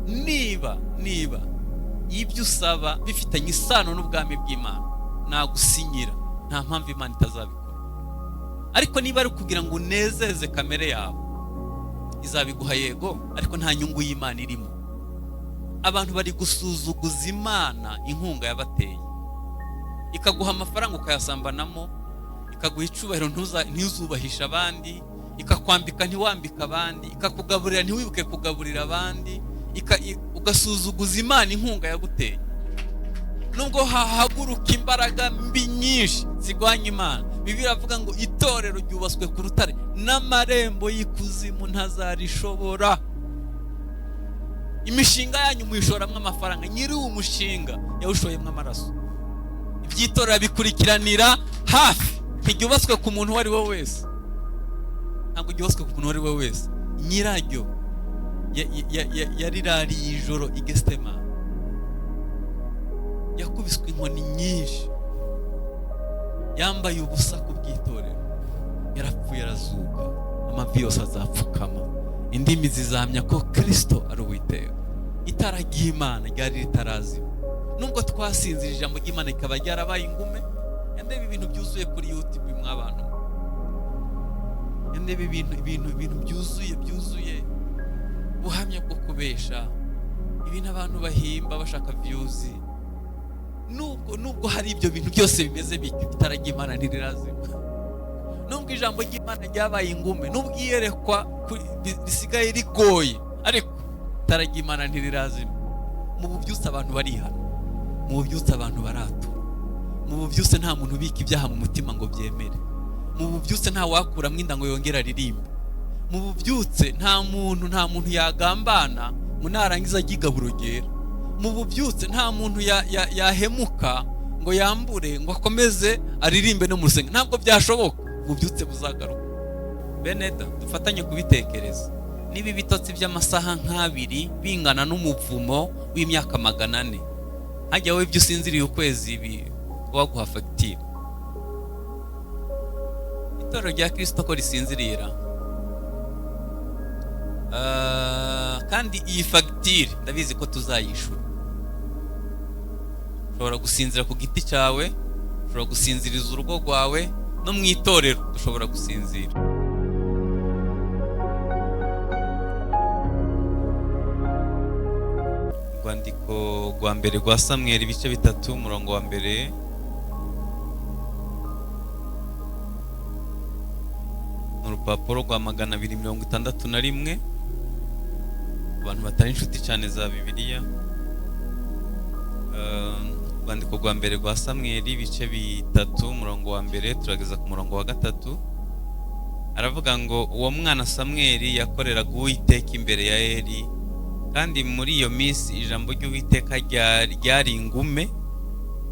Niba ibyo usaba bifitanye isano n'ubwami bw'Imana, nagusinyira, nta mpamvu Imana itazabikora. Ariko niba ari kugira ngo unezeze kamere yawe, izabiguha yego, ariko nta nyungu y'Imana irimo. Abantu bari gusuzuguza Imana inkunga yabateye, ikaguha amafaranga ukayasambanamo, ikaguha icubahiro ntuzubahisha abandi, ikakwambika ntiwambika abandi, ikakugaburira ntiwibuke kugaburira abandi, ugasuzuguza Imana inkunga yaguteye. Nubwo hahaguruka imbaraga mbi nyinshi zigwanya Imana, Bibiliya iravuga ngo itorero ryubatswe ku rutare n'amarembo y'ikuzimu ntazarishobora. Imishinga yanyu muyishoramo amafaranga, nyiri uwo mushinga yawushoyemo amaraso. Iby'itorero bikurikiranira hafi, ntiryubatswe ku muntu uwo ari we wese, ntabwo ryubatswe ku muntu uwo ari we wese. Nyiraryo yarirariye ijoro i Getsemani, yakubiswe inkoni nyinshi, yambaye ubusa ku bw'itorero, yarapfuye arazuka. Amavi yose azapfukama, indimi zizahamya ko Kristo ari Uwiteka. Itara ry'Imana ryari ritarazima, nubwo twasinzira ijambo ry'Imana rikaba ryarabaye ingume. Ndeba ibintu byuzuye kuri YouTube mw'abantu, ndeba ibintu byuzuye buhamya bwo kubesha, ibintu abantu bahimba bashaka views. Nubwo hari ibyo bintu byose bimeze bityo, itara ry'Imana ntirirazima. Nubwo ijambo ry'Imana ryabaye ingume, nubwo iyerekwa risigaye rigoye, ariko itara ry'Imana ntirirazima. Mu bubyutse abantu barihana, mu bubyutse abantu baratura, mu bubyutse nta muntu ubika ibyaha mu mutima ngo byemere, mu bubyutse nta wakuramo inda ngo yongere aririmbe, mu bubyutse nta muntu yagambana ngo narangiza ajye igaburo ryera, mu bubyutse nta muntu yahemuka ngo yambure ngo akomeze aririmbe no mu rusengero, ntabwo byashoboka. Ububyutse buzagaruka. Beneda, dufatanye kubitekereza. Niba ibitotsi by'amasaha nk'abiri bingana n'umuvumo w'imyaka 400, hajya wowe ibyo usinziriye ukwezi waguha fagitire. Itorero rya Kristo ko risinzirira, kandi iyi fagitire ndabizi ko tuzayishura. Ushobora gusinzira ku giti cyawe, ushobora gusinziriza urugo rwawe, no mu itorero dushobora gusinzira. Urwandiko rwa mbere rwa Samweli ibice 3 umurongo wa mbere. Urupapuro rwa 261, abantu batari inshuti cyane za Bibiliya. Urwandiko rwa mbere rwa Samweli ibice 3 umurongo wa mbere turageza ku murongo wa 3. Aravuga ngo uwo mwana Samweli yakoreraga Uwiteka imbere ya Eli, kandi muri iyo minsi ijambo ry'Uwiteka ryari ingume,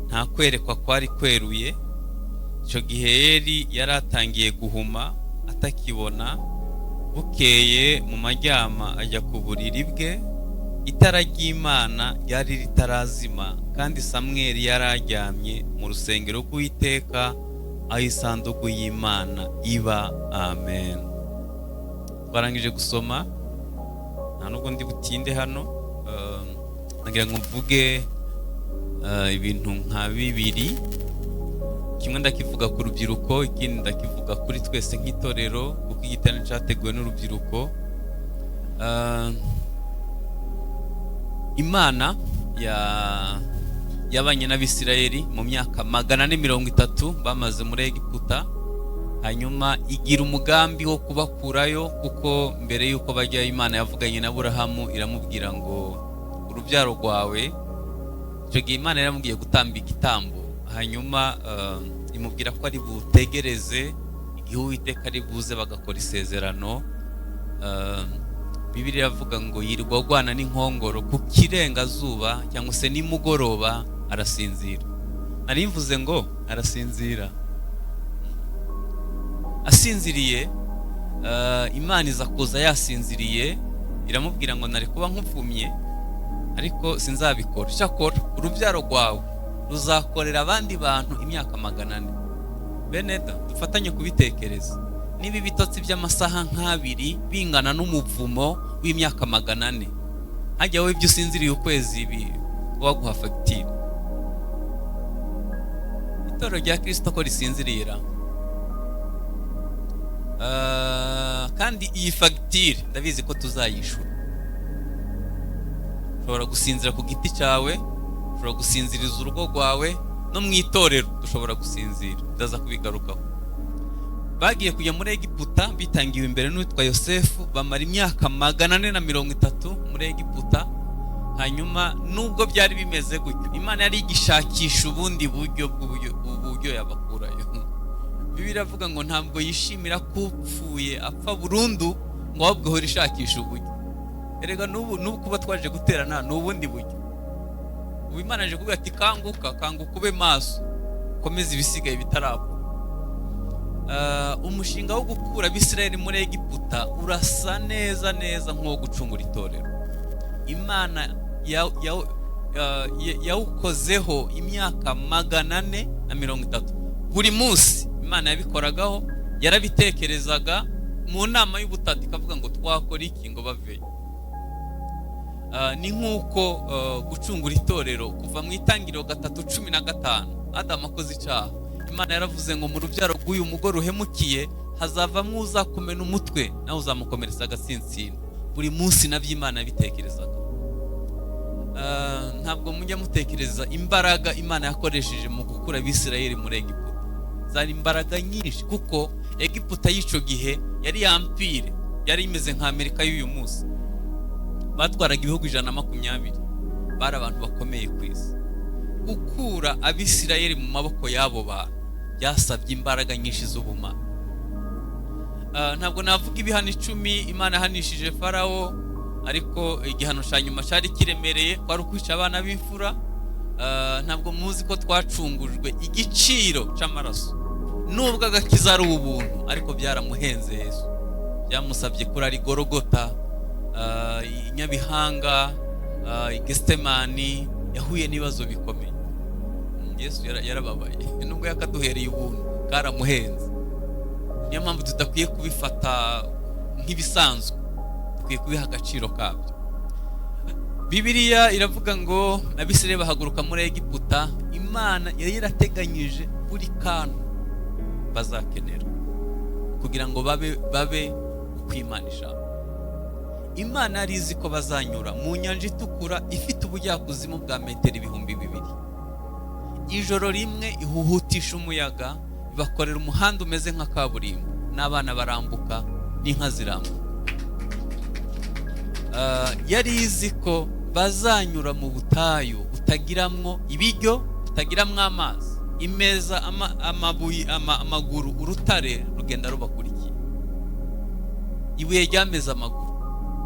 nta kwerekwa kwari kweruye. Icyo gihe Eli yari atangiye guhuma atakibona. Bukeye mu majyama ajya ku buriri bwe, itara ry'Imana ryari ritarazima, kandi Samweli yari aryamye mu rusengero rw'Uwiteka aho isanduku y'Imana iba. Amen. Twarangije gusoma, nta nubwo ndi butinde hano. Nagira ngo mvuge ibintu nka bibiri. Kimwe ndakivuga ku rubyiruko, ikindi ndakivuga kuri twese nk'itorero, kuko igiterane cyateguwe n'urubyiruko. Imana yabanye n'Abisirayeli mu myaka 430 bamaze muri Egiputa, hanyuma igira umugambi wo kubakurayo, kuko mbere y'uko bajya Imana yavuganye na Aburahamu iramubwira ngo urubyaro rwawe. Icyo gihe Imana yaramubwiye gutamba igitambo, hanyuma imubwira ko ari butegereze igihe Uwiteka ari buze bagakora isezerano. Bibiliya iravuga ngo yirirwa agwana n'inkongoro ku kirengazuba cyangwa se nimugoroba arasinzira. Nari mvuze ngo arasinzira. Asinziriye, Imana iza kuza yasinziriye, iramubwira ngo nari kuba nkuvumye ariko sinzabikora, cyakora urubyaro rwawe ruzakorera abandi bantu imyaka 400. Beneda, dufatanye kubitekereza. Niba ibitotsi by'amasaha nk'abiri bingana n'umuvumo w'imyaka 400, Hajya wowe ibyo usinziriye ukwezi ibi waguha fagitire. Itorero rya Kirisito ko risinzirira. Kandi iyi fagitire ndabizi ko tuzayishura. Ushobora gusinzira ku giti cyawe, ushobora gusinziriza urugo rwawe, no mu itorero dushobora gusinzira, ndaza kubigarukaho. Bagiye kujya muri Egiputa bitangiwe imbere n'uwitwa Yosefu, bamara imyaka 430 muri Egiputa. Hanyuma nubwo byari bimeze gutyo, Imana yari igishakisha ubundi buryo bw'uburyo yabakurayo. Bibiliya iravuga ngo ntabwo yishimira ko upfuye apfa burundu, ngo ahubwo ihora ishakisha uburyo. Erega n'ubu kuba twaje guterana ni ubundi buryo. Ubu Imana yaje kuvuga ati kanguka, kanguka, ube maso, komeza ibisigaye bitarapfa. Umushinga wo gukura Abisirayeli muri Egiputa urasa neza neza nk'uwo gucungura itorero. Imana yawukozeho imyaka 430. Buri munsi Imana yabikoragaho, yarabitekerezaga mu nama y'ubutatu, ikavuga ngo twakora iki ngo baveyo. Ni nk'uko gucungura itorero kuva mu Itangiriro 3:15, Adamu akoze icyaha, Imana yaravuze ngo mu rubyaro rw'uyu mugore uhemukiye hazavamo uzakumena umutwe, nawe uzamukomeretsa agatsinsino. Buri munsi nabyo Imana yabitekerezaga. Ntabwo mujya mutekereza imbaraga Imana yakoresheje mu gukura Abisirayeli muri Egiputa. Zari imbaraga nyinshi, kuko Egiputa y'icyo gihe yari empire, yari imeze nka Amerika y'uyu munsi. Batwaraga ibihugu 120, bari abantu bakomeye ku isi. Gukura Abisirayeli mu maboko y'abo bantu byasabye imbaraga nyinshi z'ubumana. Ntabwo navuga ibihano 10 Imana yahanishije Farawo, ariko igihano cya nyuma cyari kiremereye, kwari ukwica abana b'imfura. Ntabwo muzi ko twacungujwe igiciro cy'amaraso. Nubwo agakiza ari ubuntu, ariko byaramuhenze Yesu, byamusabye kurara igorogota, i Nyabihanga, i Gesitemani, yahuye n'ibibazo bikomeye. Yesu yarababaye nubwo yakaduhereye ubuntu, karamuhenze. Niyo mpamvu tudakwiye kubifata nk'ibisanzwe, dukwiye kubiha agaciro kabyo. Bibiliya iravuga ngo Abisirayeli bahaguruka muri Egiputa, Imana yari yarateganyije buri kantu bazakenera kugira ngo babe uko Imana ishaka. Imana yari izi ko bazanyura mu Nyanja Itukura ifite ubujyakuzimu bwa metero 2000. Ijoro rimwe ihuhutisha umuyaga, ibakorera umuhanda umeze nka kaburimbo, n'abana barambuka n'inka zirambuka. Yari izi ko bazanyura mu butayu butagiramwo ibiryo, butagiramwo amazi, imeza amabuye, amaguru, urutare rugenda rubakurikiye, ibuye ryameze amaguru,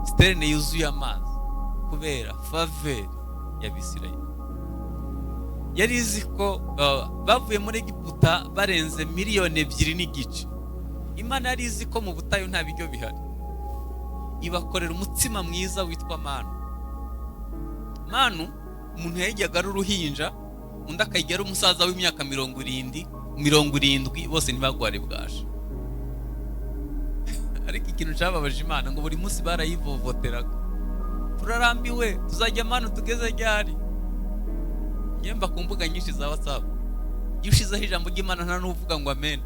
citerne yuzuye amazi kubera faveur y'Abisirayeli. Yari izi ko bavuye muri Egiputa barenze 2.5 miliyoni. Imana yari izi ko mu butayu nta biryo bihari, ibakorera umutsima mwiza witwa manu. Manu umuntu yayiryaga ari uruhinja, undi akayirya ari umusaza w'imyaka 70, 70, bose ntibagware bwaje. Ariko ikintu cyababaje Imana, ngo buri munsi barayivovoteraga: "Turarambiwe, tuzajya manu tugeze ryari?" Nyemba ku mbuga nyinshi za WhatsApp, iyo ushizeho ijambo ry'Imana nta n'uvuga ngo amen,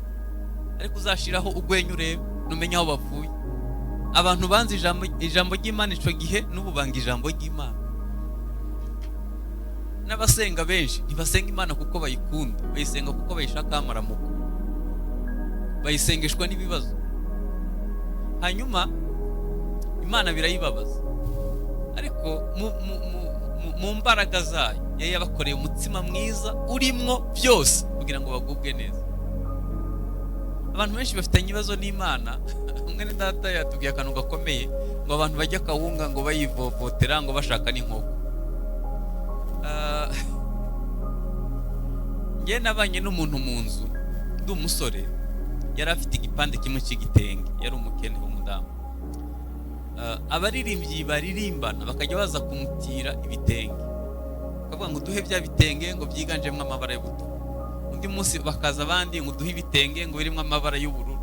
ariko uzashiraho urwenya urebe, numenye aho bavuye. Abantu banze ijambo ry'Imana icyo gihe, n'ubu banga ijambo ry'Imana. N'abasenga benshi ntibasenga Imana kuko bayikunda, bayisenga kuko bayishakaho amaramuko, bayisengeshwa n'ibibazo. Hanyuma Imana birayibabaza, ariko mu mbaraga zayo yari yabakoreye umutsima mwiza urimwo byose kugira ngo bagubwe neza. Abantu benshi bafitanye ibibazo n'Imana. Umwe data yatubwiye akantu gakomeye, ngo abantu bajya akawunga ngo bayivovotera, ngo bashaka n'inkoko. Njye nabanye n'umuntu mu nzu ndi umusore, yari afite igipande kimwe cy'igitenge, yari umukene w'umudamu. Abaririmbyi baririmbana bakajya baza kumutira ibitenge, bakavuga ngo duhe bya bitenge ngo byiganjemo amabara y'ubutuku. Undi munsi bakaza abandi ngo duhe ibitenge ngo birimo amabara y'ubururu.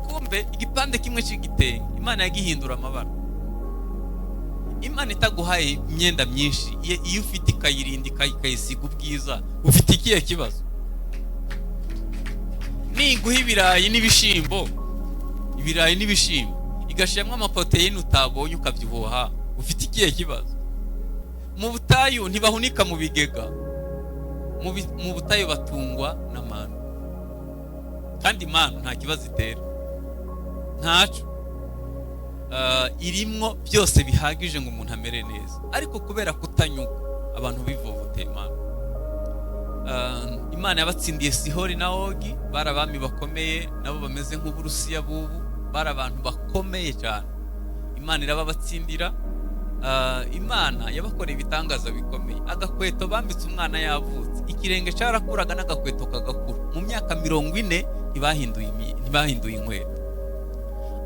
Kumbe igipande kimwe cy'igitenge Imana yagihindura amabara. Imana itaguhaye imyenda myinshi, iyo ufite ikayirinda, ikayisiga ubwiza, ufite ikihe kibazo? Niguha ibirayi n'ibishimbo, ibirayi n'ibishimbo igashyiramo amaporoteyine utabonye, ukabyibuha, ufite ikihe kibazo? Mu butayu ntibahunika mu bigega. Mu butayu batungwa na manu, kandi manu nta kibazo itera, ntaco. Irimwo byose bihagije ngo umuntu amere neza, ariko kubera kutanyuka abantu bivovoteye Imana. Imana yabatsindiye Sihori na Ogi, bari abami bakomeye, nabo bameze nk'Uburusiya bubu, bari abantu bakomeye cyane. Imana irababatsindira. Imana yabakoreye ibitangaza bikomeye. Agakweto bambitse umwana yavutse, ikirenge cyarakuraga n'agakweto kagakura. Mu myaka 40 ntibahinduye inkweto.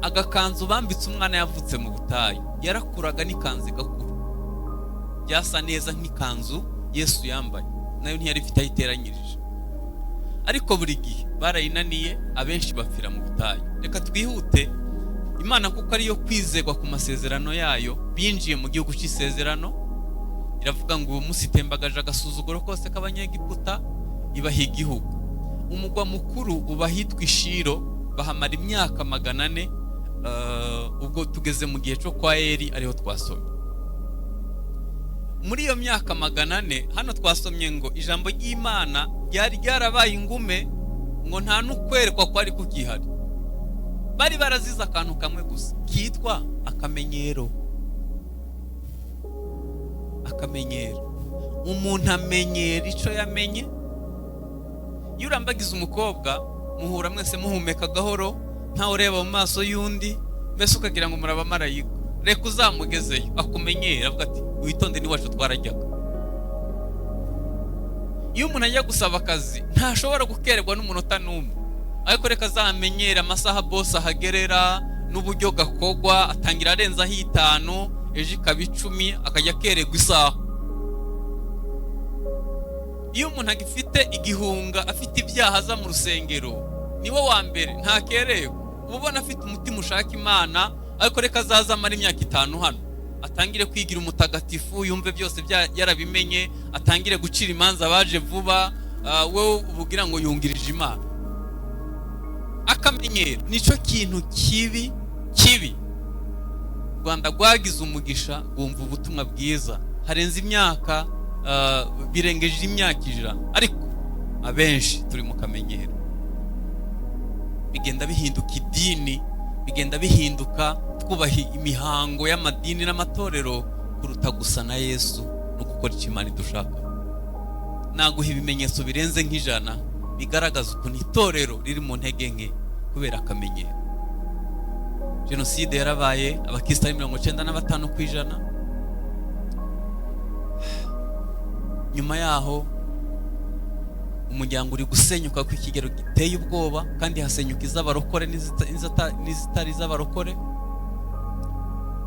Agakanzu bambitse umwana yavutse mu butayu, yarakuraga n'ikanzu igakura, byasa neza nk'ikanzu Yesu yambaye, nayo ntiyari ifite aho iteranyirije. Ariko buri gihe barayinaniye, abenshi bapfira mu butayu. Reka twihute. Imana, kuko ariyo kwizerwa ku masezerano yayo, binjiye mu gihugu cy'isezerano. Iravuga ngo uwo munsi itembagaje agasuzuguro kose k'Abanyegiputa, ibaha igihugu. Umugwa mukuru uba ahitwa Ishiro, bahamara imyaka 400. Ubwo tugeze mu gihe cyo kwa Eri, ariho twasomye. Muri iyo myaka 400, hano twasomye ngo ijambo ry'Imana ryari ryarabaye ingume, ngo nta n'ukwerekwa kwari kukihari. Bari barazize akantu kamwe gusa kitwa akamenyero. Akamenyero, umuntu amenyera icyo yamenye. Iyo urambagiza umukobwa, muhura mwese muhumeka gahoro, ntawe ureba mu maso y'undi, mbese ukagira ngo muraba marayika. Reka uzamugezeyo akumenyere, avuga ati: "Witonde, n'iwacu twarajyaga." Iyo umuntu ajya gusaba akazi, ntashobora gukererwa n'umunota n'umwe, ariko reka azamenyere amasaha bose ahagerera n'uburyo gakogwa, atangira arenzaho 5, ejo ikaba 10, akajya akererwa isaha. Iyo umuntu agifite igihunga, afite ibyaha, aza mu rusengero niwe wa mbere, ntakererwa, uba ubona afite umutima ushaka Imana. Ariko reka azaza amara imyaka 5 hano, atangire kwigira umutagatifu, yumve byose yarabimenye, atangire gucira imanza abaje vuba, wowe ubugira ngo yungirije Imana. Akamenyero nicyo kintu kibi kibi. U Rwanda rwagize umugisha, rwumva ubutumwa bwiza harenze imyaka, birengeje imyaka 100, ariko abenshi turi mu kamenyero. Bigenda bihinduka idini, bigenda bihinduka twubaha imihango y'amadini n'amatorero kuruta gusa na Yesu no gukora icyo Imana idushaka. Naguha ibimenyetso birenze nk'100 bigaragaza ukuntu itorero riri mu ntege nke kubera akamenyero. Jenoside yarabaye, abakristo ari 95%. Nyuma yaho umuryango uri gusenyuka ku kigero giteye ubwoba, kandi hasenyuka iz'abarokore n'izitari iz'abarokore.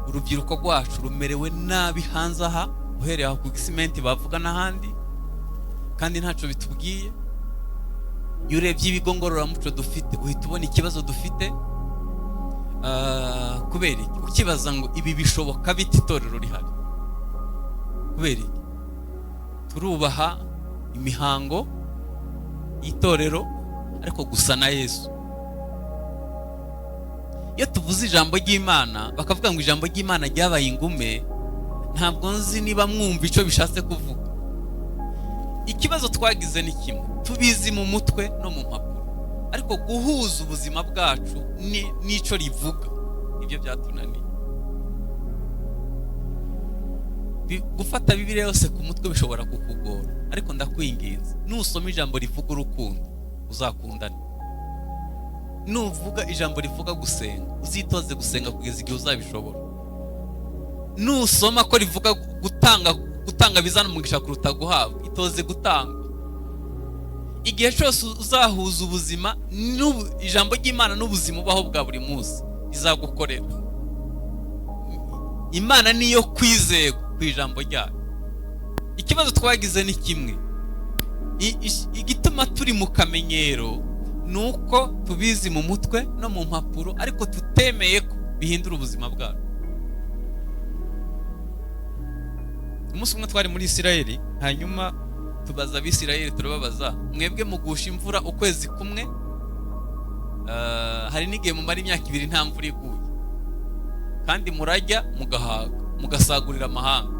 Urubyiruko rwacu rumerewe nabi hanze aha, uhereye aho ku Gisimenti bavuga n'ahandi, kandi ntacyo bitubwiye. Iyo urebye ibigo ngororamuco dufite, uhita ubona ikibazo dufite. Kubera iki? Ukibaza ngo ibi bishoboka bite itorero rihari? Kubera iki turubaha imihango y'itorero, ariko gusa na Yesu? Iyo tuvuze ijambo ry'Imana, bakavuga ngo ijambo ry'Imana ryabaye ingume, ntabwo nzi niba mwumva icyo bishatse kuvuga. Ikibazo twagize ni kimwe: tubizi mu mutwe no mu mpapuro, ariko guhuza ubuzima bwacu n'icyo rivuga nibyo byatunaniye. Gufata Bibiliya yose ku mutwe bishobora kukugora, ariko ndakwinginze, nusoma ijambo rivuga urukundo, uzakundane. Nuvuga ijambo rivuga gusenga, uzitoze gusenga kugeza igihe uzabishobora. Nusoma ko rivuga gutanga, gutanga bizana umugisha kuruta guhabwa, itoze gutanga. Igihe cyose uzahuza ubuzima ijambo ry'Imana n'ubuzima ubaho bwa buri munsi, izagukorera. Imana niyo kwizerwa ku ijambo ryayo. Ikibazo twagize ni kimwe. Igituma turi mu kamenyero ni uko tubizi mu mutwe no mu mpapuro, ariko tutemeye ko bihindura ubuzima bwacu. Umunsi umwe twari muri Isirayeli, hanyuma tubaza Abisirayeli, turababaza: "Mwebwe mugusha imvura ukwezi kumwe, hari n'igihe mumara imyaka 2 nta mvura iguye, kandi murajya mugahaga, mugasagurira amahanga.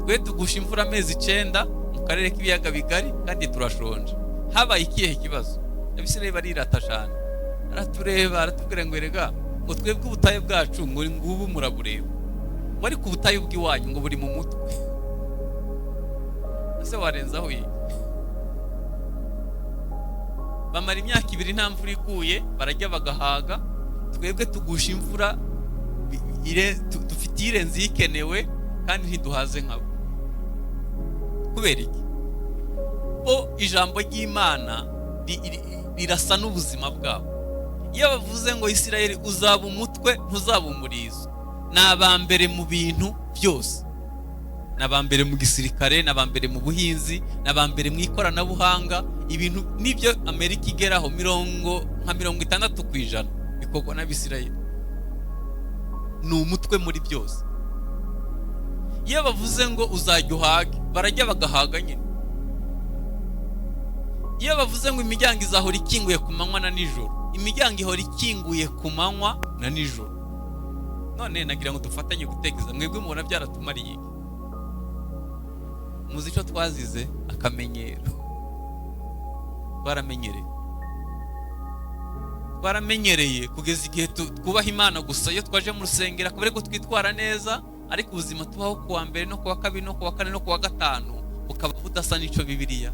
Twe tugusha imvura amezi 9 mu karere k'ibiyaga bigari, kandi turashonje. Habaye ikihe kibazo?" Abisirayeli barirata cyane. Aratureba, aratubwira ngo: "Erega," ngo, "twebwe ubutayu bwacu," ngo, "ngubu murabureba," ngo, "ariko ubutayu bw'iwanyu," ngo, "buri mu mutwe." Ese warenzaho iyi? Bamara imyaka 2 nta mvura iguye, barajya bagahaga. Twebwe tugusha imvura dufite irenze ikenewe, kandi ntiduhaze nkabo. Kubera iki? Bo ijambo ry'Imana rirasa n'ubuzima bwabo. Iyo bavuze ngo: "Isirayeli, uzaba umutwe, ntuzaba umurizo," ni aba mbere mu bintu byose, ni aba mbere mu gisirikare, ni aba mbere mu buhinzi, ni aba mbere mu ikoranabuhanga. Ibintu n'ibyo Amerika igeraho, nka 60% bikorwa n'Abisirayeli. Ni umutwe muri byose. Iyo bavuze ngo: "Uzajya uhage," barajya bagahaga nyine. Iyo bavuze ngo: "Imiryango izahora ikinguye ku manywa na nijoro," imiryango ihora ikinguye ku manywa na nijoro. None nagira ngo dufatanye gutekereza: mwebwe mubona byaratumariye iki? Muzi icyo twazize? Akamenyero. Twaramenyereye, twaramenyereye kugeza igihe twubaha Imana gusa iyo twaje mu rusengero, akaba ariko twitwara neza, ariko ubuzima tubaho ku wa mbere no ku wa kabiri no ku wa kane no ku wa gatanu bukaba budasa n'icyo Bibiliya.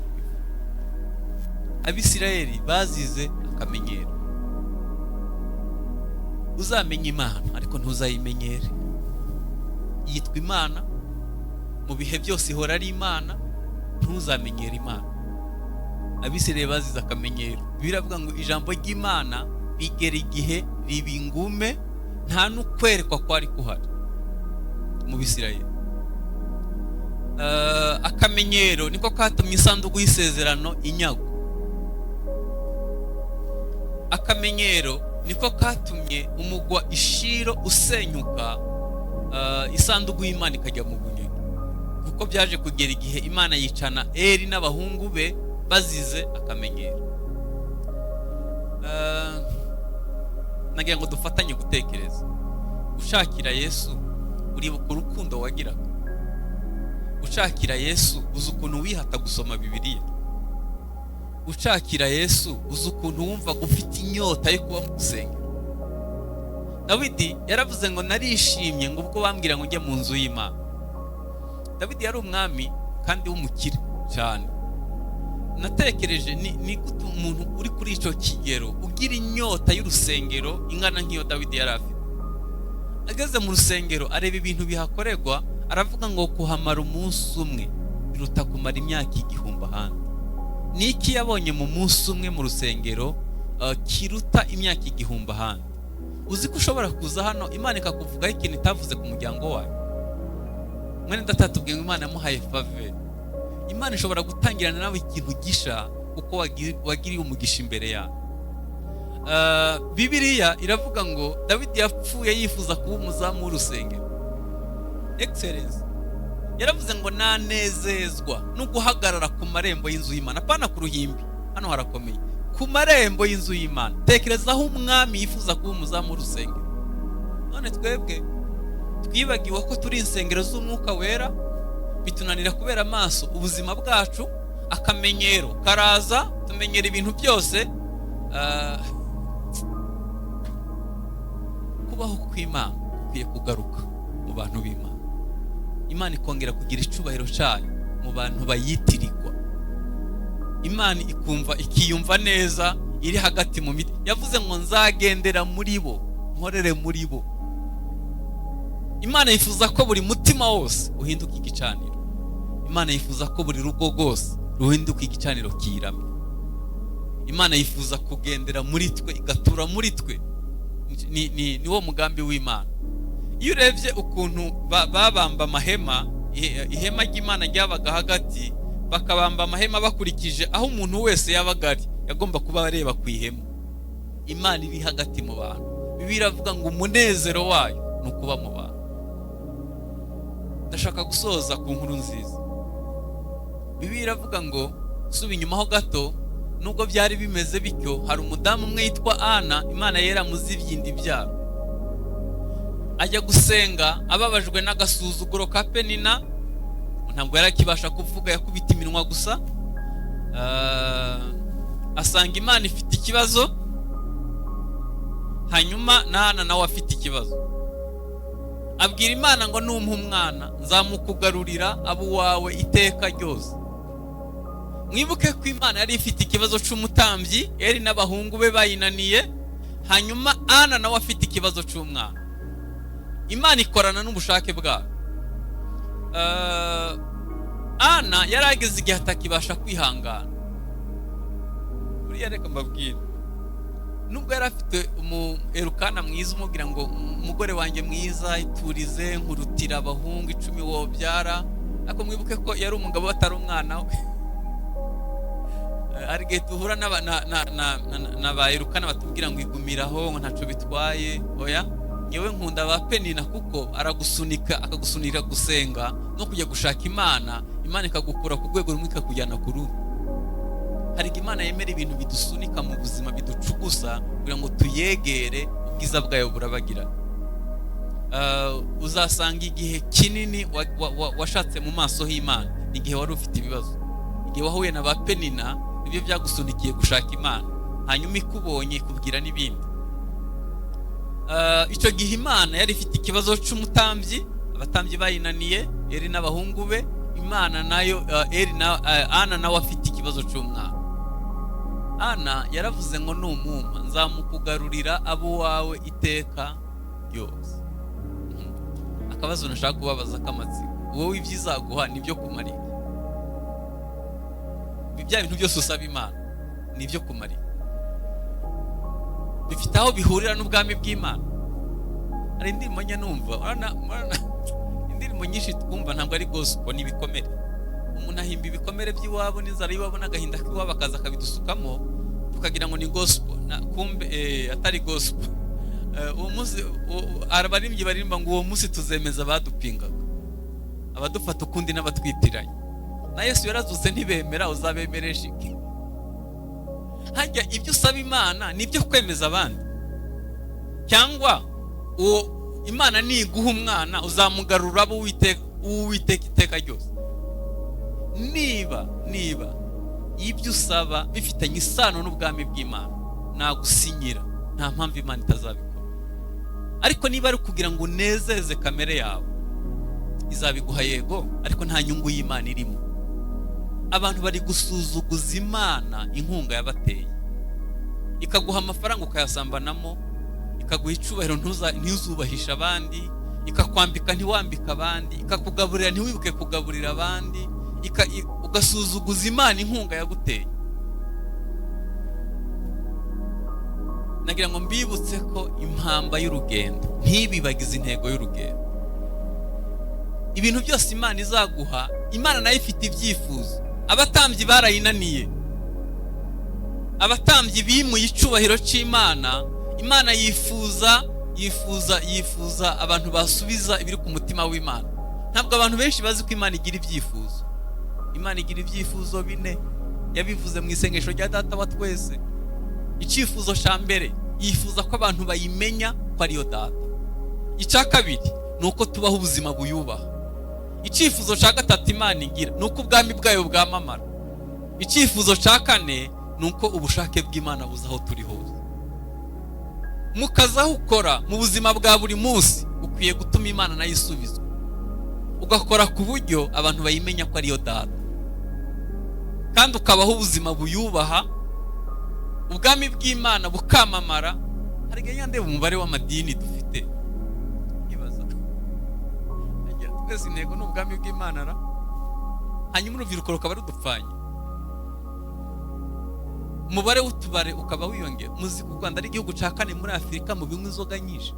Abisirayeli bazize akamenyero. Uzamenya Imana, ariko ntuzayimenyere. Yitwa Imana mu bihe byose, ihora ari Imana. Ntuzamenyere Imana. Abisirayeli bazize akamenyero. Biravuga ngo ijambo ry'Imana rigera igihe riba ingume, nta n'ukwerekwa kwari kuhari mu Bisirayeli. Akamenyero niko katumye isanduku y'isezerano inyagwa. Akamenyero niko katumye umugwa Ishiro usenyuka, isanduku y'Imana ikajya mu bunyage, kuko byaje kugera igihe Imana yicana Eri n'abahungu be bazize akamenyero. Nagira ngo dufatanye gutekereza. Ushakira Yesu, uribuka urukundo wagiraga ushakira Yesu? Uzi ukuntu wihata gusoma Bibiliya ushakira Yesu? Uzi ukuntu wumvaga ufite inyota yo kuba mu rusengero? Dawidi yaravuze ngo: "Narishimye," ngo, "ubwo bambwira ngo njye mu nzu y'Imana." Dawidi yari umwami kandi w'umukire cyane. Natekereje ni gute umuntu uri kuri icyo kigero, ugira inyota y'urusengero ingana nk'iyo Dawidi yari afite, ageze mu rusengero areba ibintu bihakorerwa, aravuga ngo: "Kuhamara umunsi umwe biruta kumara imyaka 1000 ahandi." Ni iki yabonye mu munsi umwe mu rusengero kiruta imyaka 1000 ahandi? Uzi ko ushobora kuza hano, Imana ikakuvugaho ikintu itavuze ku muryango wayo? Mwene data, tubwiye ngo Imana yamuhaye faveur. Imana ishobora gutangirana nawe ikintu gisha kuko wagiriye umugisha imbere yawe. Bibiliya iravuga ngo Dawidi yapfuye yifuza kuba umuzamu w'urusengero. Excellence, yaravuze ngo: "Nanezezwa no guhagarara ku marembo y'inzu y'Imana," apana ku ruhimbi, hano harakomeye, ku marembo y'inzu y'Imana. Tekereza aho umwami yifuza kuba umuzamu w'urusengero. None twebwe twibagiwe ko turi insengero z'Umwuka Wera, bitunanira kubera amaso ubuzima bwacu. Akamenyero karaza, tumenyera ibintu byose. Kubaho kw'Imana kukwiye kugaruka mu bantu b'Imana, Imana ikongera kugira icubahiro cyayo mu bantu bayitirirwa. Imana ikumva, ikiyumva neza iri hagati mu miti. Yavuze ngo: "Nzagendera muri bo, nkorere muri bo." Imana yifuza ko buri mutima wose uhinduka igicaniro. Imana yifuza ko buri rugo rwose ruhinduka igicaniro kiramye. Imana yifuza kugendera muri twe, igatura muri twe. Ni wo mugambi w'Imana. Iyo urebye ukuntu babamba amahema, ihema ry'Imana ryabaga hagati, bakabamba amahema bakurikije aho umuntu wese yabaga ari, yagomba kuba areba ku ihema. Imana iri hagati mu bantu. Bibiliya iravuga ngo umunezero wayo ni ukuba mu bantu. Ndashaka gusoza ku nkuru nziza. Bibiliya iravuga ngo, suba inyuma ho gato, nubwo byari bimeze bityo, hari umudamu umwe yitwa Ana, Imana yera muzibyinda ibyaro, ajya gusenga ababajwe n'agasuzuguro ka Penina. Ntabwo yari akibasha kuvuga, yakubita iminwa gusa. Asanga Imana ifite ikibazo, hanyuma na Ana nawe afite ikibazo. Abwira Imana ngo: "Numpa umwana, nzamukugarurira abo uwawe iteka ryose." Mwibuke ko Imana yari ifite ikibazo cy'umutambyi Eri n'abahungu be bayinaniye, hanyuma Ana nawe afite ikibazo cy'umwana. Imana ikorana n'ubushake bwayo. Ana yari ageze igihe atakibasha kwihangana. Buriya reka mbabwire, nubwo yari afite Erukana mwiza umubwira ngo: "Umugore wanjye mwiza, iturize, nkurutira abahungu 10 wobyara," ariko mwibuke ko yari umugabo, atari umwana we. Hari igihe duhura na ba Erukana batubwira ngo: "Igumiraho," ngo ntacyo bitwaye. Oya, ngewe nkunda ba Penina, kuko aragusunika, akagusunika gusenga no kujya gushaka Imana. Imana ikagukura ku rwego rumwe ikakujyana ku rundi. Hari igihe Imana yemera ibintu bidusunika mu buzima, biducugusa, kugira ngo tuyegere, ubwiza bwayo burabagirana. Uzasanga igihe kinini washatse mu maso h'Imana ni igihe wari ufite ibibazo, igihe wahuye na ba Penina, nibyo byagusunikiye gushaka Imana. Hanyuma ikubonye ikubwira n'ibindi. Icyo gihe Imana yari ifite ikibazo cy'umutambyi, abatambyi bayinaniye, Eri n'abahungu be. Imana nayo, Eri na Ana nawe afite ikibazo cy'umwana. Ana yaravuze ngo: "Numumpa, nzamukugarurira abo wawe iteka ryose." Akabazo nashaka kubabaza k'amatsiko: wowe ibyo izaguha nibyo kumarira? Bya bintu byose usaba Imana ni ibyo kumarira? Bifite aho bihurira n'ubwami bw'Imana? Hari indirimbo njya numva, urabona, indirimbo nyinshi twumva ntabwo ari gospel, ni ibikomere. Umuntu ahimba ibikomere by'iwabo n'inzara y'iwabo n'agahinda k'iwabo, akaza akabidusukamo, tukagira ngo ni gospel, na kumbe atari gospel. Uwo munsi abaririmbyi baririmba ngo: "Uwo munsi tuzemeza abadupingaga, abadufata ukundi n'abatwitiranya. Na Yesu yarazutse ntibemera, uzabemeresha iki?" Hajya ibyo usaba Imana ni ibyo kwemeza abandi, cyangwa uwo Imana niguha umwana uzamugarura abo Uwiteka iteka ryose? Niba ibyo usaba bifitanye isano n'ubwami bw'Imana, nagusinyira, nta mpamvu Imana itazabikora. Ariko niba ari ukugira ngo unezeze kamere yawe, izabiguha yego, ariko nta nyungu y'Imana irimo. Abantu bari gusuzuguza Imana inkunga yabateye, ikaguha amafaranga ukayasambanamo, ikaguha icyubahiro ntuzubahishe abandi, ikakwambika ntiwambike abandi, ikakugaburira ntiwibuke kugaburira abandi, ugasuzuguza Imana inkunga yaguteye. Nagira ngo mbibutse ko impamba y'urugendo ntibibagize intego y'urugendo. Ibintu byose Imana izaguha, Imana nayo ifite ibyifuzo. Abatambyi barayinaniye, abatambyi bimuye icyubahiro cy'Imana. Imana yifuza yifuza yifuza abantu basubiza ibiri ku mutima w'Imana. Ntabwo abantu benshi bazi ko Imana igira ibyifuzo. Imana igira ibyifuzo bine, yabivuze mu isengesho rya Data wa twese. Icyifuzo cya mbere, yifuza ko abantu bayimenya ko ariyo Data. Icya kabiri ni uko tubaho ubuzima buyubaha. Icyifuzo cya gatatu Imana igira ni uko ubwami bwayo bwamamara. Icyifuzo cya kane ni uko ubushake bw'Imana buza aho turi hose. Mu kazi aho ukora, mu buzima bwa buri munsi, ukwiye gutuma Imana nayo isubizwa, ugakora ku buryo abantu bayimenya ko ariyo Data, kandi ukabaho ubuzima buyubaha, ubwami bw'Imana bukamamara. Hari igihe ndeba umubare w'amadini dufite, nkibaza, twese intego ni ubwami bw'Imana ra? Hanyuma urubyiruko rukaba rudupfanye, umubare w'utubare ukaba wiyongera. Muzi ko u Rwanda ari igihugu cya kane muri Afurika mu binywa inzoga nyinshi.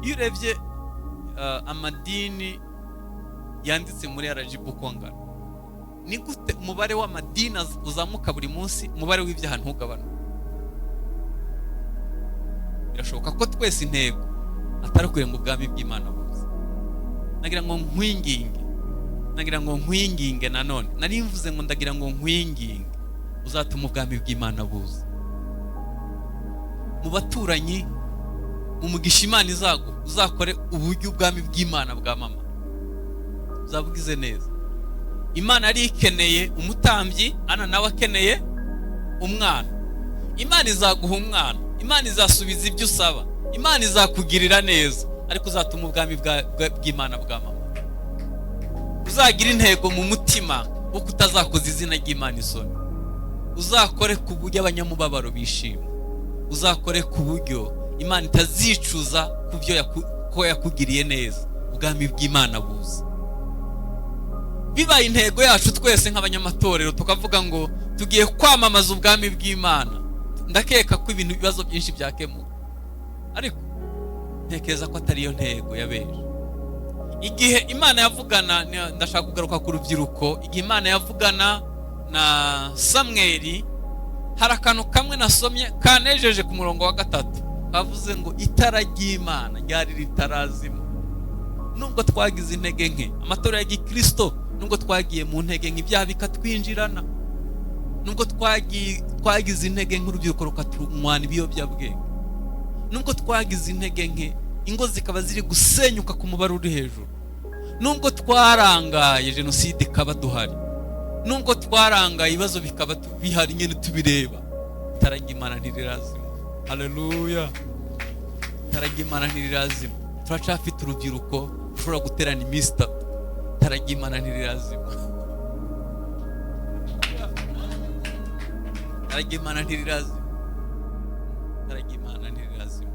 Iyo urebye amadini yanditse muri RGB uko angana, ni gute umubare w'amadini uzamuka buri munsi, umubare w'ibyaha ntugabanuke? Birashoboka ko twese intego atari ukugira ngo ubwami bw'Imana buze. Nagira ngo nkwinginge, nagira ngo nkwinginge nanone, nari mvuze ngo ndagira ngo nkwinginge uzatuma ubwami bw'Imana buza mu baturanyi, mu mugisha Imana izaguha, uzakore uburyo ubwami bw'Imana bwamama, uzabugize neza. Imana yari ikeneye umutambyi, Ana nawe akeneye umwana. Imana izaguha umwana, Imana izasubiza ibyo usaba, Imana izakugirira neza, ariko uzatuma ubwami bw'Imana bwamama. Uzagira intego mu mutima wo kutazakoza izina ry'Imana isoni. Uzakore ku buryo abanyamubabaro bishima. Uzakore ku buryo Imana itazicuza ku byo ko yakugiriye neza. Ubwami bw'Imana buza. Bibaye intego yacu twese nk'abanyamatorero, tukavuga ngo tugiye kwamamaza ubwami bw'Imana, ndakeka ko ibintu ibibazo byinshi byakemuka. Ariko ntekereza ko atari yo ntego ya benshi. Igihe Imana yavugana, ndashaka kugaruka ku rubyiruko, igihe Imana yavugana na Samweli, hari akantu kamwe nasomye kanejeje ku murongo wa 3, kavuze ngo itara ry'Imana ryari ritarazima. Nubwo twagize intege nke, amatorero ya Gikristo, nubwo twagiye mu ntege nke, ibyaha bikatwinjirana, nubwo twagize intege nke, urubyiruko rukatunywana ibiyobyabwenge, nubwo twagize intege nke, ingo zikaba ziri gusenyuka ku mubare uri hejuru, nubwo twarangaye jenoside ikaba duhari, nubwo twarangaye ibibazo bikaba bihari nyine tubireba, itara ry'Imana ntirirazima. Haleluya! Itara ry'Imana ntirirazima. Turacafite urubyiruko rushobora guterana iminsi 3, itara ry'Imana ntirirazima. Itara ry'Imana ntirirazima. Itara ry'Imana ntirirazima.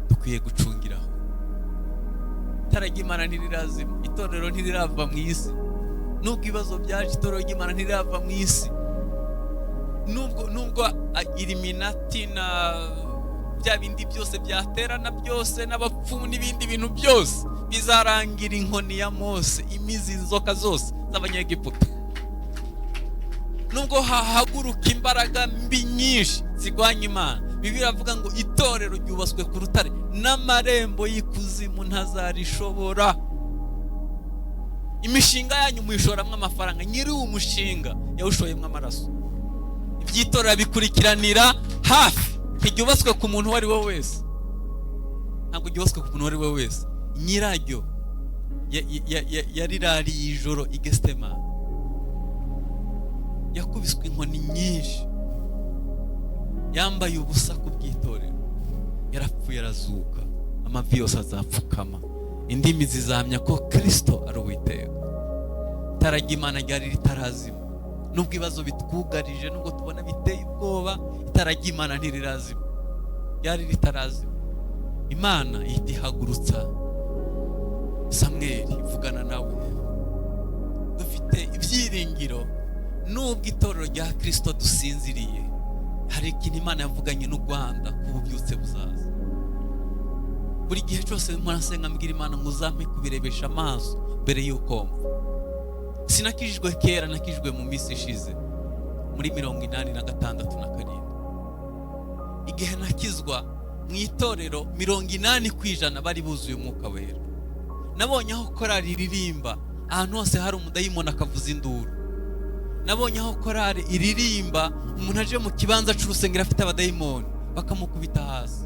Dukwiye gucungiraho. Itara ry'Imana ntirirazima. Itorero ntirirava mu isi. Nubwo ibibazo byaje, itorero ry'Imana ntirirava mu isi. Nubwo Illuminati na bya bindi byose byaterana byose n'abapfumu n'ibindi bintu byose, bizarangira inkoni ya Mose imizi inzoka zose z'Abanyegiputa. Nubwo hahaguruka imbaraga mbi nyinshi zirwanya Imana, Bibiliya iravuga ngo itorero ryubatswe ku rutare n'amarembo y'ikuzimu ntazarishobora. Imishinga yanyu muyishoramo amafaranga, nyiri uwo mushinga yawushoyemo amaraso. Iby'itorero bikurikiranira hafi, ntiryubatswe ku muntu uwo ari we wese, ntabwo ryubatswe ku muntu uwo ari we wese. Nyiraryo yarirariye ijoro i Getsemani, yakubiswe inkoni nyinshi, yambaye ubusa ku bw'itorero, yarapfuye arazuka, amavi yose azapfukama, indimi zizahamya ko Kristo ari Uwiteka. Itara ry'Imana ryari ritarazima. Nubwo ibibazo bitwugarije, nubwo tubona biteye ubwoba, itara ry'Imana ntirirazima, ryari ritarazima. Imana ihita ihagurutsa Samweli ivugana nawe. Dufite ibyiringiro nubwo itorero rya Kristo dusinziriye, hari ikintu Imana yavuganye n'u Rwanda ku bubyutse buzaza. Buri gihe cyose mpora mbwira Imana ngo uzampe kubirebesha amaso mbere y'uko mva. Sinakijijwe kera, nakijijwe mu minsi ishize muri 86 na 7. Igihe nakizwa mu itorero 80% bari buzuye umwuka wera. Nabonye aho korali iririmba ahantu hose hari umudayimoni akavuza induru. Nabonye aho korali iririmba umuntu aje mu kibanza cy'urusengero afite abadayimoni bakamukubita hasi.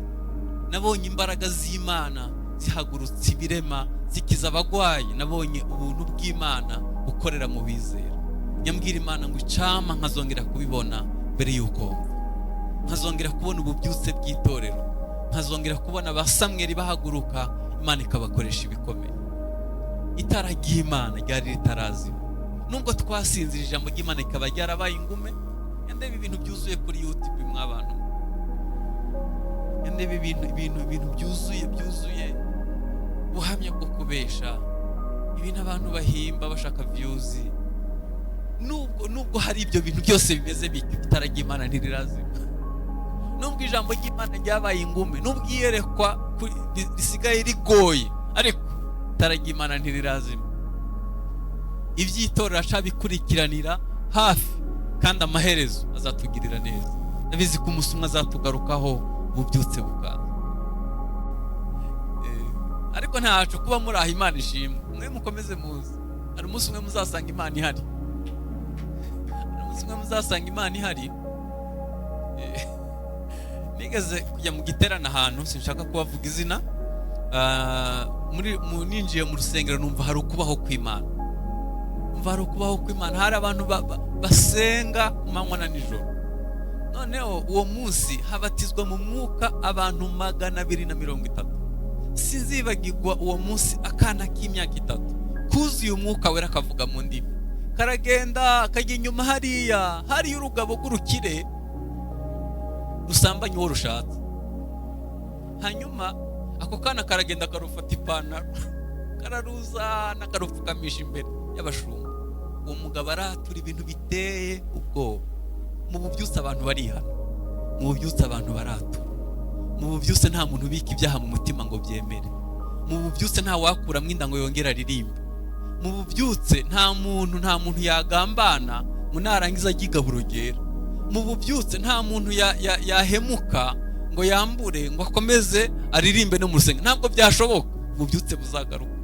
Nabonye imbaraga z'Imana zihagurutse ibirema, zikiza abagwayi. Nabonye ubuntu bw'Imana bukorera mu bizera. Nyambwira Imana ngo icampa nkazongera kubibona mbere y'uko mva, nkazongera kubona ububyutse bw'itorero, nkazongera kubona ba Samweli bahaguruka, Imana ikabakoresha ibikomeye. Itara ry'Imana ryari ritarazima. Nubwo twasinzira, ijambo ry'Imana rikaba ryarabaye ingume. Ndeba ibintu byuzuye kuri YouTube mw'abantu, ndeba ibintu byuzuye ubuhamya bwo kubesha, ibintu abantu bahimba bashaka views. Nubwo hari ibyo bintu byose bimeze bityo, itara ry'Imana ntirirazima. Nubwo ijambo ry'Imana ryabaye ingume, nubwo iyerekwa risigaye rigoye, ariko itara ry'Imana ntirirazima. Iby'itorero acabikurikiranira hafi, kandi amaherezo azatugirira neza. Ndabizi ko umunsi umwe azatugarukaho ububyutse bukaza. Ariko ntacu kuba muri aho, Imana ishimwe. Mwe mukomeze muze, hari umunsi umwe muzasanga Imana ihari, hari umunsi umwe muzasanga Imana ihari. Nigeze kujya mu giterane ahantu, sinshaka kubavuga izina. Ninjiye mu rusengero numva hari ukubaho kw'Imana, numva hari ukubaho kw'Imana, hari abantu basenga ku manywa na nijoro. Noneho uwo munsi habatizwa mu mwuka abantu 230. Sinzibagirwa uwo munsi, akana k'imyaka 3 kuzuye Umwuka Wera, kavuga mu ndimi, karagenda kajya inyuma hariya hariya urugabo rw'urukire rusambanya uwo rushatse. Hanyuma ako kana karagenda karufata ipantaro, kararuzana, karupfukamisha imbere y'abashumba. Uwo mugabo aratura ibintu biteye ubwoba. Mu bubyutse abantu barihana, mu bubyutse abantu baratura, mu bubyutse nta muntu ubika ibyaha mu mutima ngo byemere, mu bubyutse nta wakuramo inda ngo yongere aririmbe, mu bubyutse nta muntu yagambana ngo narangiza ajye igaburo ryera, mu bubyutse nta muntu yahemuka ngo yambure ngo akomeze aririmbe no mu rusengero. Ntabwo byashoboka. Ububyutse buzagaruka,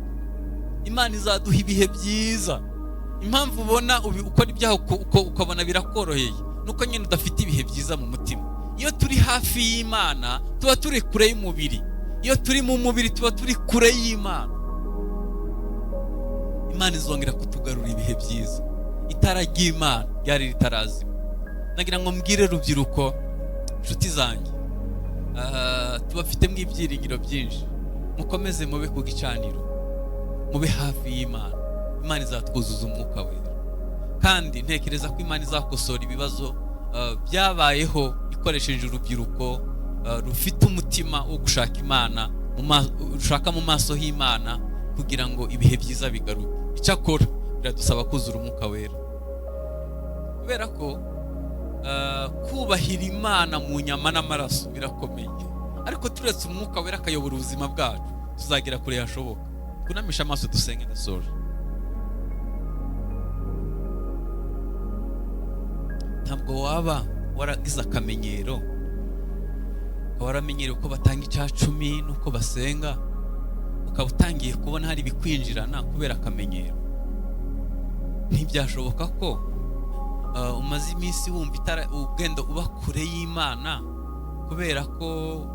Imana izaduha ibihe byiza. Impamvu ubona ukora ibyaha ukabona birakoroheye, nuko nyine udafite ibihe byiza mu mutima. Iyo turi hafi y'Imana tuba turi kure y'umubiri, iyo turi mu mubiri tuba turi kure y'Imana. Imana izongera kutugarura ibihe byiza. Itara ry'Imana ryari ritarazima. Nagira ngo mbwire rubyiruko, inshuti zanjye, tubafitemo ibyiringiro byinshi. Mukomeze mube ku gicaniro, mube hafi y'Imana. Imana izatwuzuza Umwuka Wera, kandi ntekereza ko Imana izakosora ibibazo byabayeho ikoresheje urubyiruko rufite umutima wo gushaka Imana, rushaka mu maso h'Imana, kugira ngo ibihe byiza bigaruke. Icyakora biradusaba kuzura Umwuka Wera, kubera ko kubahira Imana mu nyama n'amaraso birakomeye, ariko turetse Umwuka Wera akayobora ubuzima bwacu, tuzagera kure hashoboka. Twunamishe amaso dusenge, ndasoje. Ntabwo waba waragize akamenyero, ukaba waramenyereye uko batanga 10% n'uko basenga, ukaba utangiye kubona hari ibikwinjirana kubera akamenyero. Ntibyashoboka ko umaze iminsi wumva itara, ugenda uba kure y'Imana kubera ko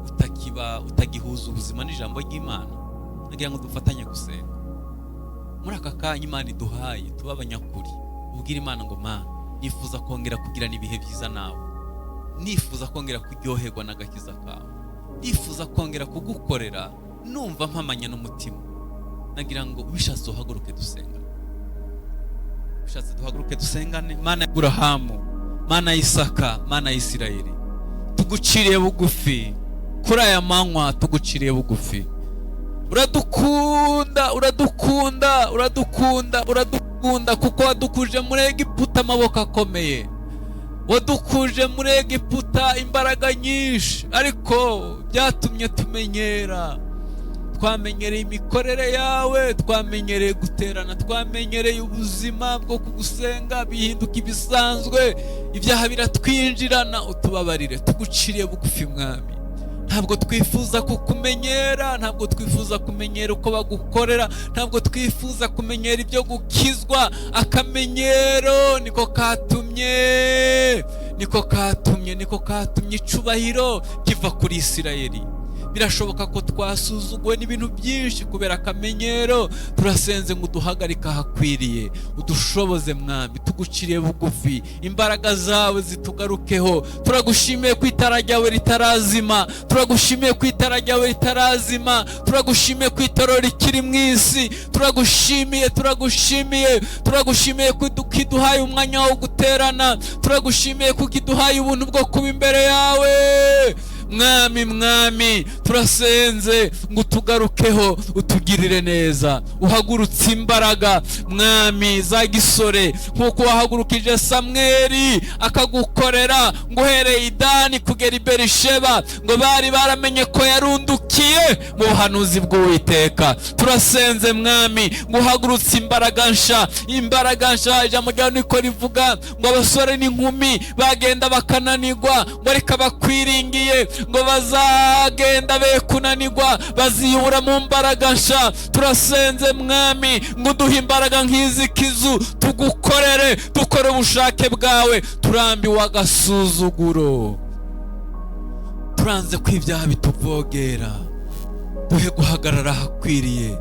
utagihuza ubuzima n'ijambo ry'Imana. Nagira ngo dufatanye gusenga muri aka kanya Imana iduhaye, tuba abanyakuri. Ubwire Imana ngo: "Mana, nifuza kongera kugirana ibihe byiza nawe, nifuza kongera kuryoherwa n'agakiza kawe, nifuza kongera kugukorera numva mpamanya n'umutima." Nagira ngo ubishatse uhaguruke dusengane, ubishatse duhaguruke dusengane. Mana ya Aburahamu, Mana ya Isaka, Mana ya Isirayeli, tuguciriye bugufi kuri aya manywa, tuguciriye bugufi. Uradukunda, uradukunda, uradukunda, uradukunda, kuko wadukuje muri Egiputa amaboko akomeye, wadukuje muri Egiputa imbaraga nyinshi, ariko byatumye tumenyera, twamenyereye imikorere yawe, twamenyereye guterana, twamenyereye ubuzima bwo kugusenga, bihinduka ibisanzwe, ibyaha biratwinjirana. Utubabarire, tuguciriye bugufi Mwami. Ntabwo twifuza kukumenyera, ntabwo twifuza kumenyera uko bagukorera, ntabwo twifuza kumenyera ibyo gukizwa. Akamenyero niko katumye, niko katumye, niko katumye icubahiro kiva kuri Isirayeli. Birashoboka ko twasuzuguwe n'ibintu byinshi kubera akamenyero. Turasenze ngo uduhagarike ahakwiriye, udushoboze Mwami. Tuguciriye bugufi, imbaraga zawe zitugarukeho. Turagushimiye ko itara ryawe ritarazima, turagushimiye ko itara ryawe ritarazima, turagushimiye ko itorero rikiri mu isi. Turagushimiye, turagushimiye, turagushimiye ko iduhaye umwanya wo guterana, turagushimiye ko iduhaye ubuntu bwo kuba imbere yawe Mwami. Mwami, turasenze ngo utugarukeho, utugirire neza, uhagurutse imbaraga Mwami za gisore, nk'uko wahagurukije Samweli akagukorera, ngo uhereye i Dani kugera i Berisheba ngo bari baramenye ko yarundukiye mu buhanuzi bw'Uwiteka. Turasenze Mwami ngo uhagurutse imbaraga nsha, imbaraga nsha. Ijambo ryawe niko rivuga ngo abasore n'inkumi bagenda bakananirwa, ngo ariko abakwiringiye Ngo bazagenda be kunanirwa, baziyubura mu mbaraga nsha. Turasenze, Mwami, ngo uduhe imbaraga nk'izi kizu, tugukorere, dukore ubushake bwawe. Turambiwe agasuzuguro, turanze ko ibyaha bituvogera. Duhe guhagarara ahakwiriye,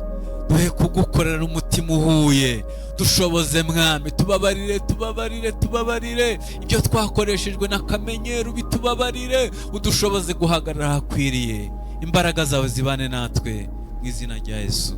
duhe kugukorera umutima uhuye. Dushoboze, Mwami. Tubabarire, tubabarire, tubabarire ibyo twakoreshejwe n'akamenyero, bitubabarire. Udushoboze guhagarara ahakwiriye. Imbaraga zawe zibane natwe, mu izina rya Yesu.